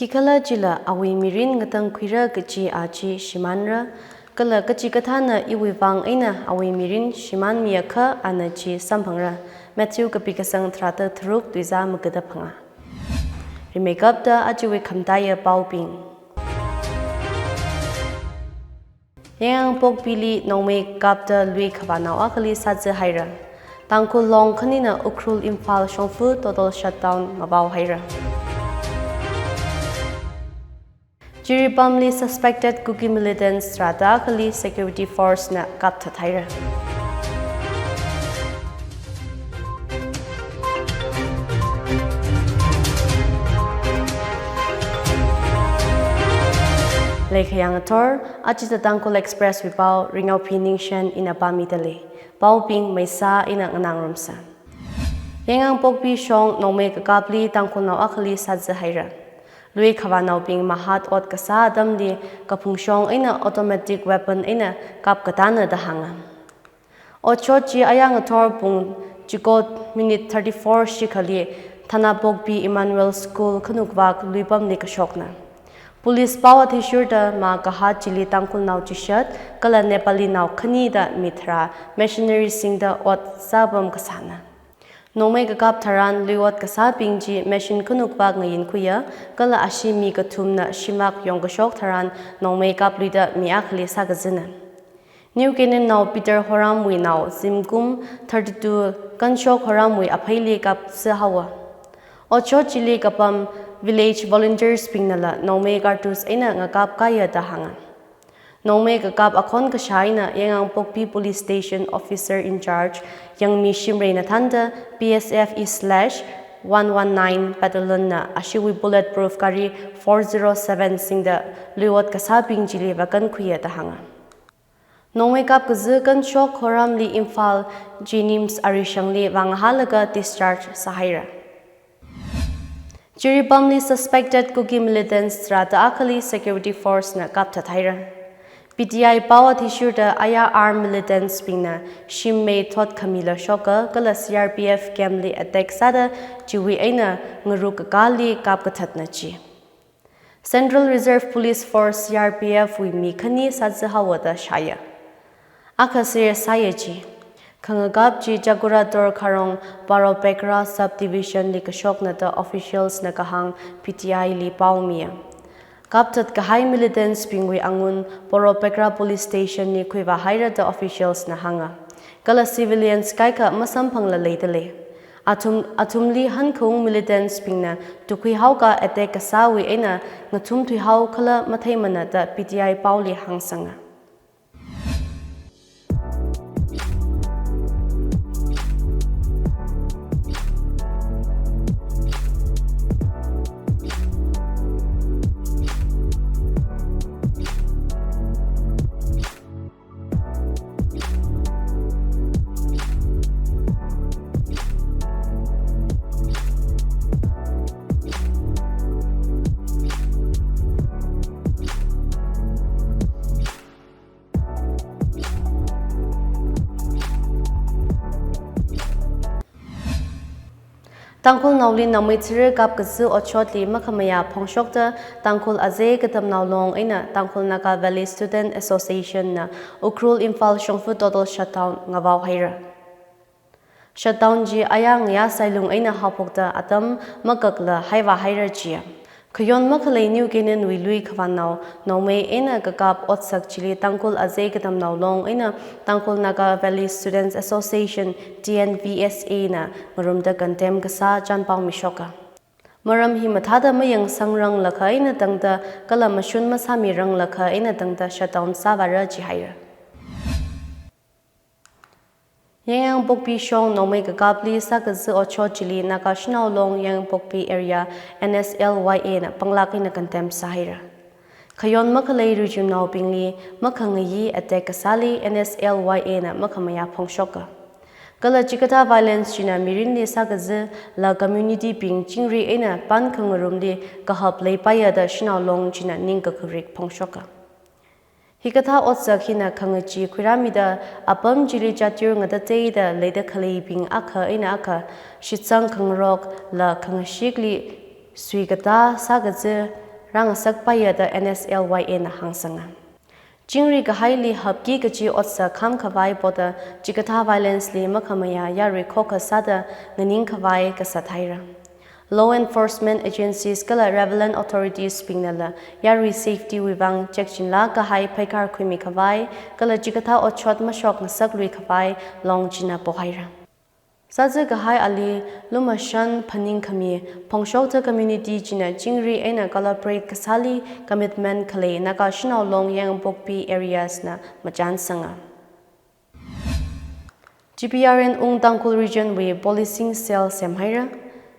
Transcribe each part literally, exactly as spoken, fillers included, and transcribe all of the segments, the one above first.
Khikhalajila awui mirin ngatangkhuira kaji a chi shimānra, kala kachikathāna iwui vang eina awui mirin shimānmiakha ana chi samphangra. Matthew kapi kasang tharāda tharuk, tuizā magada phangā. Rimeikapta ajawui khamataiya paobing. Yaingangpokpili nongmei kakapta lui khavānao akhali sāzahaira. Tangkhul Long khanina Ukhrul Imphal shongfa total shutdown ngavaohaira. Jiribamli suspected Kuki militants tharāda akhali security force na kapthathaira. Leikhayang athor, aja The Tangkhul Express wui pao, Ringaophi Ningshen ina pāmidalei. Paobing maisā ina nganāngarumsa. Yaingangpokpi shong nongmei kakapli Tangkhulnao akhali sāzahaira. Lui khavānaobing mahat ot kasā atamli kaphungshong eina automatic weapon eina kapkatāna da hānga. Otshot chi ayā ngathor pung chiko minute thirty-four shikhali Thanapokpi Emmanuel School khanukvak luipamli kashokna. Police pao athishurda mā kahat chili Tangkhulnao chishat kala Nepalinao khani da mi tharā machinery singda ot sāpam kasāna. Nongmei kakap tharan lui ot kasābing chi machine khanukvak ngayinkhuiya, kala ashi mi kathumna shimak yongkashok tharan nongmei kapluida mi akhali sākazina. New Canaannao Peter Horamwui nao zimkum thirty-two Kanshok Horamwui apheili kapsi haowa. Otshot chili kapam village volunteers bingnala nongmei cartridge eina ngakapkāya da hānga. Nongmei kakap akhon kashā eina Yaingangpokpi Police Station Officer in Charge Yangmi Shimreina thānda P S F E slash one one nine Battalion na ashiwui bulletproof gari four zero seven singda lui ot kasābing chili vākankhuiya da hānga. Nongmei kapkaza Kanshok Horamli Imphal JNIMS arishangli vāngahānlaga discharge sāhaira. Jiribamli suspected Kuki militants tharāda akhali security force na kapthathaira. P T I pao athishurda ayā armed militants bingna shimmei thot khamila shoka kala C R P F camp li attack sāda chiwui eina ngaruk kakāli kapkathatna chi. Central Reserve Police Force, C R P F wui mi khani sāzahaowa da shāya. Akha serious sāya chi. Khangakap chi Jagorator Kharong Boropekra Subdivision li kashokna da officials na kahāng P T I li paomiya. Kapthat kahai militants bingwui angun Boropekra Police Station li khuivāhaira da officials na hānga. Kala civilians kaikha masamphangla leidalei. Athum, athumli hankhaung militants bingna tukhuihaoka attack kasāwui eina ngathumthuihao khala matheimana da P T I paoli hāngsanga. Tangkhulnaoli nongmei thira kapkaza otshotli makhamayā phongshokta Tangkhul Azei Katamnao Long eina Tangkhul Naga Valley Student Association na Ukhrul Imphal shongfa total shutdown ngavaohaira. Shutdown chi ayā ngayā sailung eina haophokta atam makakla haivāhaira chiya. Khayon makhalei New Canaan wui lui khavānao nongmei eina kakap otsak chili Tangkhul Azei Katamnao Long eina Tangkhul Naga Valley Students Association, T N V S A na ngarumda condemn kasā chānpao mishoka. Maram hi mathāda mayangsangrang lakha eina tangda kala mashun masāmirang lakha eina tangda shutdown sāvāra jihaira. Yaingangpokpi shong nongmei kakapli sākaza otshot chili Naga Shanao Long Yaingangpokpi Area N S L Y A na panglāk eina condemn sāhaira. Khayon makhalei ruijumnaobingli makhangayi attack kasāli N S L Y A na makhamayā phongshoka. Kala chikathā violence china mirinli sākaza la community bing chingri eina pan khangarumli kahap leipaiya da Shanao Long china ningkakarik phongshoka. Hikathā otsak hina khangachee khuirāmida apam chili chatyur ngatateida leida khaleibing akha eina akha shitsang khangarok la khangashikli suikatā sākaza rāngasakpaiya da N S L Y A na hāngsanga. Chingri kahaili hapki kachi otsak kham khavai poda chikathā violence li makhamayā yarui khokha sāda nganing khavai kasā thaira. Law enforcement agencies kala relevant authorities bingnala yarui safety wui vang chekchinlāk kahai pheikar khuimi khavai kala chikathā otshot mashok ngasaklui khavai long china pohaira. Sāzā kahai ali lumashan phaning khami phongshokta community china chingri eina collaborate kasāli commitment khalei Naga Shanao Long Yaingangpokpi areas na machansanga. G P R N Ung Tangkhul Region wui Policing Cell semhaira.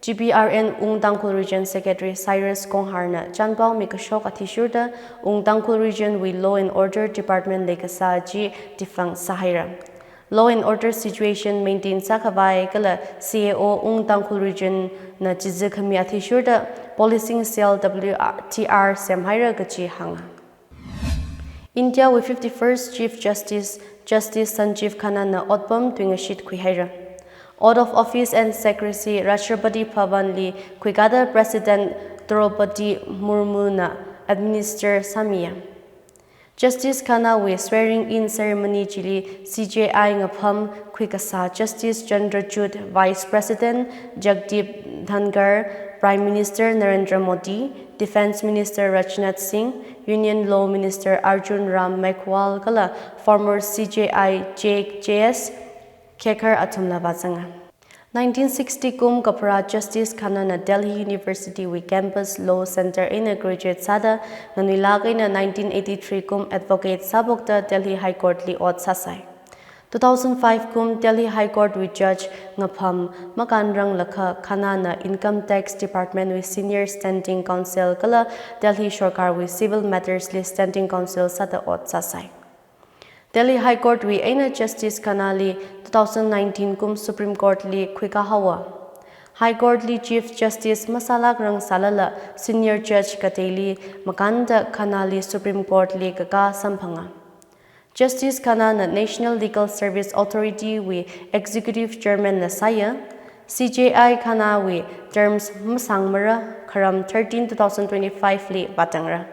G P R N Ung Tangkhul Region Secretary Cyrus Konghar na chanpao mikashok athishurda Ung Tangkhul Region wui Law and Order Department leikasā chi defunct sāhaira. Law and order situation maintain sākhavai kala C A O Ung Tangkhul Region na chizā khami athishurda Policing Cell W T R semhaira kachi hānga. India wui fifty-first Chief Justice, Justice Sanjeev Khanna na otpam tuingashit khuihaira. Oath of Office and Secrecy Rashtrapati Bhavan li khuikada President Draupadi Murmu na administer sāmiya. Justice Khanna wui swearing in ceremony chili C J I ngapham khuikasā Justice Chandrachud, Vice President Jagdeep Dhankhar, Prime Minister Narendra Modi, Defence Minister Rajnath Singh, Union Law Minister Arjun Ram Meghwal kala former C J I J S Khekhar athumla vāzanga. Nineteen sixty kum kapharā Justice Khanna na Delhi University wui campus Law Center eina graduate sāda nganuilāk eina nineteen eighty-three kum advocate sāphokta Delhi High Court li ot sāsai. Two thousand five kum Delhi High Court wui judge ngapham makānranglakha Khanna na Income Tax Department wui Senior Standing Counsel kala Delhi Sorkar wui Civil Matters li Standing Counsel sāda ot sāsai. Delhi High Court wui eina Justice Khanna li two thousand nineteen kum Supreme Court li khuikā haowa. High Court li Chief Justice masālākrang sālala Senior Judge kateili makānda Khanna li Supreme Court li kakā samphanga. Justice Khanna na National Legal Service Authority wui Executive Chairman na sāya. C J I Khanna wui terms masāngmara, kharam thirteen two thousand twenty-five li vātangra.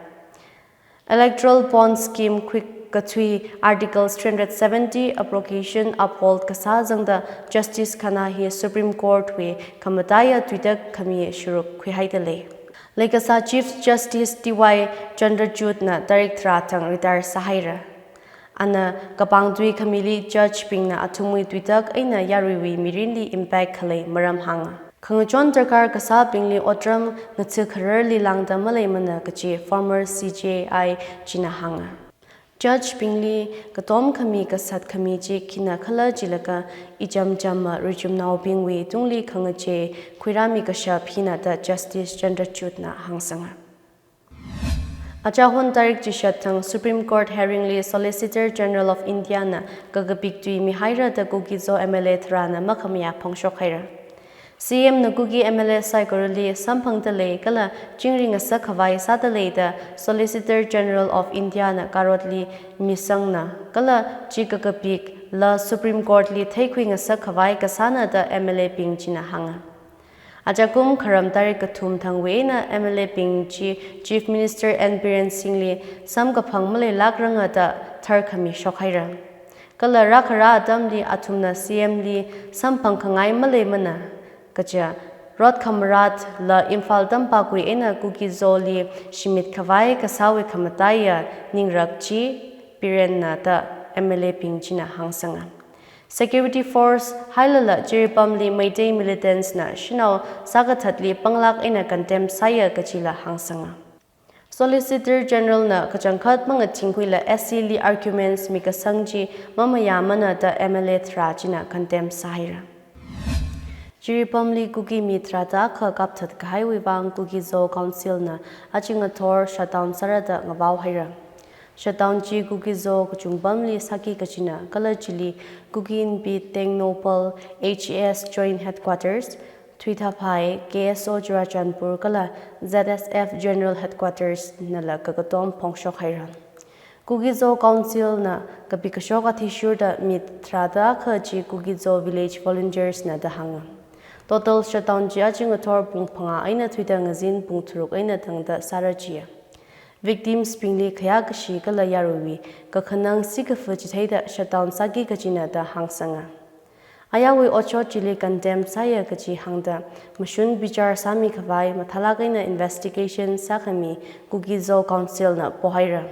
Electoral Bond Scheme khuikathui Articles three hundred seventy abrogation uphold kasā zangda Justice Khanna hi Supreme Court wui khamataiya tuitak khami sharuk khuihaida lei. Leikasā Chief Justice D Y Chandrachud na tarik tharā thang retire sāhaira. Ana kapangtui khamili judge bingna athumwui tuitak eina yaruiwui mirinli impact khalei maram hānga. Khangachon darkar kasābingli otram ngatha khararli lāngda maleimana kachi former C J I china hānga. Judge bingli katom khami kasat khami chi khinakhala jilaga ichamchama ruichumnaobingwui tungli khangachei khuirāmi kashap hina da Justice Chandrachud na hāngsanga. Achahon tarik chishat thang Supreme Court hearing li Solicitor General of India na kakapik tui mihaira da Kuki-Zo M L A tharāna makhamayā phongshok haira. C M na Kuki M L A saikorali samphangda lei kala chingri ngasak khavai sāda lei da Solicitor General of India na karotli misangna kala chi kakapikla Supreme Court li theikhui ngasak khavai kasāna da M L A bing china hānga. Achakum kharam tarik kathum thangwui eina M L A bing chi Chief Minister N Biren Singh li samkaphang maleilākranga da tharkhami shokhaira. Kala rākharā atamli athumna C M li samphang khangai maleimana. Kaja, rot khamaratla Imphal tampakhui eina Kuki-Zo li shimit khavai kasāwui khamataiya ningrak chi Biren na da M L A bing china hāngsanga. Security force hailala Jiribamli Meitei militants na shanao sākathatli panglāk eina condemn sāya kachila hāngsanga. Solicitor General na kachangkhat mangathingkhuila S C li arguments mikasang chi mamayāmana da M L A tharā china condemn sāhaira. Jiribamli Kuki mi tharāda akha kapthat kahaiwui vang Kuki-Zo Council na aja ngathor shutdown sāra da ngavao haira. Shutdown chi Kuki-Zo kachungpamli sāki kachina kala chili Kuki Inpi Tengnoupal H A S Joint Headquarters, Thuithaphai K S O Churachandpur kala Z S F General Headquarters nala kakatom phongshok haira. Kuki-Zo Council na kapikashok athishurda mi tharāda akha chi Kuki-Zo Village Volunteers na da hānga. Total shutdown chi aja ngathor pung phangā eina thuida ngazin pung tharuk eina tangda sāra jiya. Victims bingli khayākashi kala yaruiwui kakhanang sikafa chitheida shutdown sāki kajina da hāngsanga. Ayāwui otshot chili condemn sāya kaji hāngda mashun bichar sāmi khavai mathālāk eina investigation sākhami Kuki-Zo Council na pohaira.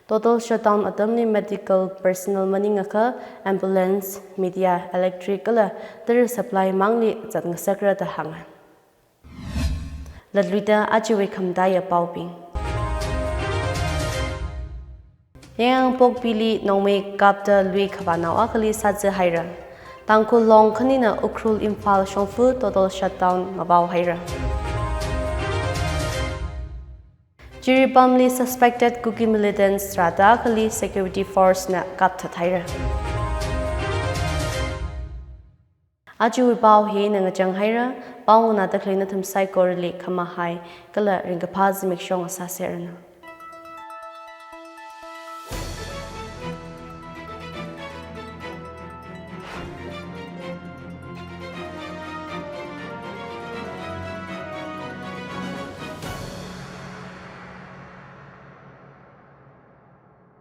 Total shutdown atamli medical personnel maningakha ambulance, media, electric kala tara supply mangli zatngasakra da hānga. Latluida ajawui khamataiya paobing. Yaingangpokpili nongmei kapda lui khavānao akhali sāza haira. Tangkhul Long khanina Ukhrul Imphal shongfa total shutdown mapao haira. Jiribamli suspected Kuki militants rāda akhali security force na kapthat haira. Ajawui pao hi eina ngachang haira, pao nganāda khalei nathum saikorali khamahai kala ringkaphā zimiksho ngasāseranu.